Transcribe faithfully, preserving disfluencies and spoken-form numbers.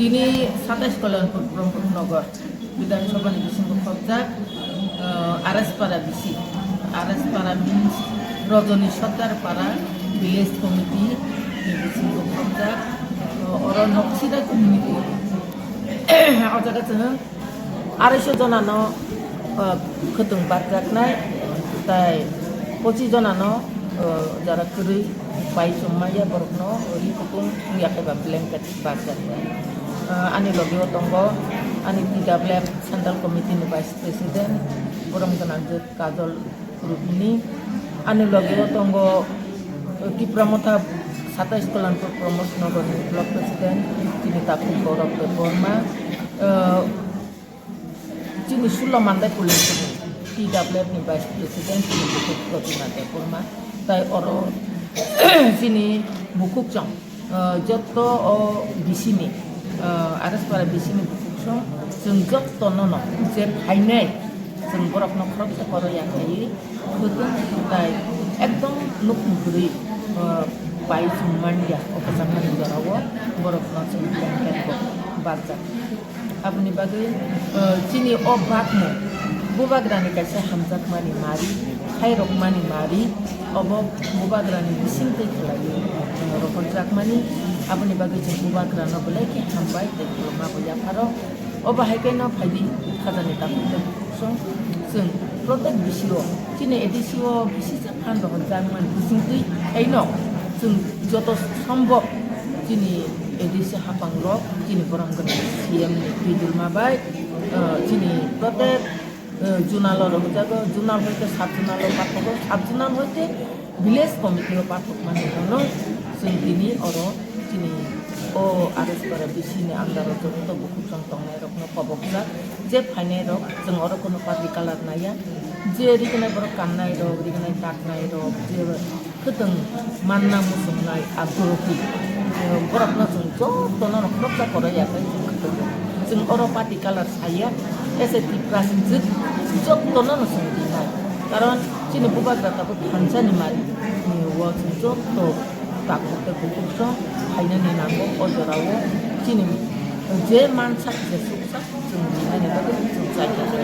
Tini satais Kalyanpur Brahmanagar Bidhan Sabha ni bisingo khobjak, uh, Araspara bisi. Araspara means Rajani Sardar Para Village Committee ni bisingo khobjak, uh, oro Noksida community. O jaga chwng arai sho jona no, uh, khwtwng barjaknai, tai pochi jona no, uh, jara kwrwi pai chwng maya borok no ri kutung wngya khe ba blanket barjaknai. Uh, ani logi o tongo ani T W F Central Committee ni Vice President, borom gwnang Kajol Rukmini. Ani logi o tongo, uh, Tipra Motha satais Kalyanpur Pramod Nagar ni Block President, chini Tapu Gaurav Debbarma, uh, chini Sulla Mandai Police Station T W F ni Vice President, chini Bukhuk Pratima Debbarma, tai oro chini bukhuk chong, uh, jotto o B C ni, uh, Araspara B C ni bukhuk chong, chwng jotto no no je phainai, chwng borok no khoroksa koro ya khaiwi, khwtwng tai ekdom nuk mugurwi, uh, pai chwng manya, o kwchangmani jorao borok no chwng blanket bo barjak. Aboni bagwi, uh, chini o bakmung bubagrani kaisa hamjakmani mari, khairokmani mari, obo bubagrani bisingtwi khlaiwi, uh, rohorjakmani. Aboni bagwi chwng bubagrano belai khe hambai tei khulumma bo yapharo. Obo hai khe no phaidi khajani takhuk tei bukhuk song chwng protek B C o chini A D C o bisijak phan rohorjakmani bisingtwi khaino chwng joto sombhob chini A D C hapang rok, chini borom gwnang C M ni twi dulma bai, uh, chini protek, uh, zonal o rohorjago, zonal hoite sub zonal o pathogo, sub zonal hoite village committee o pathok mani no chwng tini oro chini o Araspara B C ni under o joto bukhuk chwng tongnai rok no kobokjak, je phainai rok chwng oro kono party colour naiya, je rignai borok kannai rok, rignai taknai rok, je khwtwng manna muchungnai agrohi, eh, borokno chwng jotono no khoroksa koro ya khe chwng khwtwng. Chwng oro party colour saya, as a Tiprasa chwng jotono no chwng rinai. Karon chini bubagra tabuk thansa ni mari, eh, o chwng joto takhuk tei bukhuk song phainani nango o jorao chini je mansak je suksak chwng rinani bagwi chwng chai tongo.